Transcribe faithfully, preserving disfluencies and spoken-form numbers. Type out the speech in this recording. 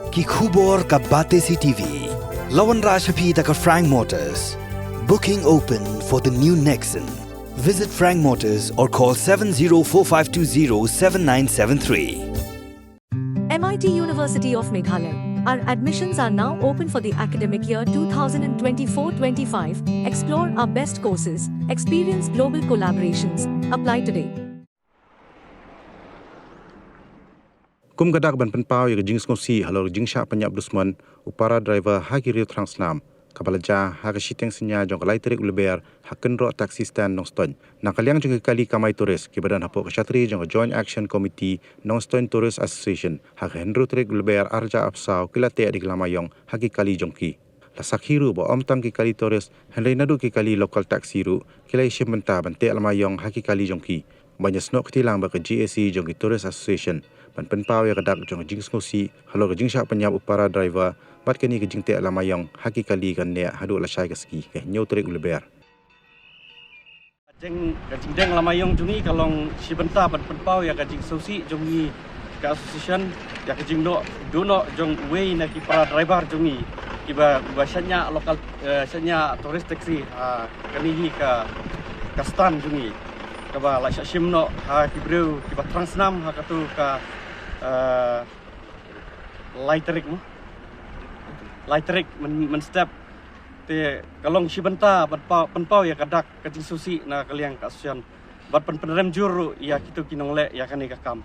Ki khubor ka Batesi T V. La wanrah sha phi da ka Frank Motors. Booking open for the new Nexon. Visit Frank Motors or call seven zero four five two zero seven nine seven three. M I T University of Meghalaya. Our admissions are now open for the academic year twenty twenty-four twenty-five. Explore our best courses, experience global collaborations. Apply today. Kum ka dak ban pynpaw ïa ka jingsngewsih halor ka jingshah pynïap dusmon u para driver ha ki riew thrang snam, kaba la jia ha ka shiteng synñia jong ka lai tarik u Lber ha kynroh taxi stand Nongstoiñ. Na ka liang jong ki kali kamai tourist kiba don hapoh ka shatri jong ka Joint Action Committee Nongstoiñ Tourist Association, ha ka hynriew tarik u Lber arhajar arphew saw ki la teh da ki lama ïong ha ki kali jong ki. La sakhi ruh ba ym tang ki kali tourist, hynrei naduh ki kali local taxi ruh ki la ïashim bynta ban teh lama ïong ha ki kali jong ki. Ban ïasnoh kti lang bad ka G A C jong ki Tourist Association ban pynpaw ïa ka dak jong ka jingsngewsih halor ka jingshah pynïap u para driver bad kane ka jingteh lama ïong ha ki kali kan neh haduh lashai ka sngi, ka hynñiew tarik u Lber. Ka jing, ka jingdeng lama ïong jong ngi ka long shi bynta ban pynpaw ïa ka jingsngewsih jong ngi ka association, ïa ka jingduh, duh noh jong uwei na ki para driver jong ngi kiba, ba shaniah local, eh, shaniah tourist taxi ha kane hi ka, ka stand jong ngi, kaba la shah shim noh ha ki briew kiba thrang snam ha katu ka, eh, lai tarik mo. Lai tarik myn, mynstep. Te ka long shi bynta ban paw, pynpaw ïa ka dak ka jingsngewsih na ka liang ka association bad pyn, pynrem jur ruh ïa kito ki nongleh ïa kane ka kam.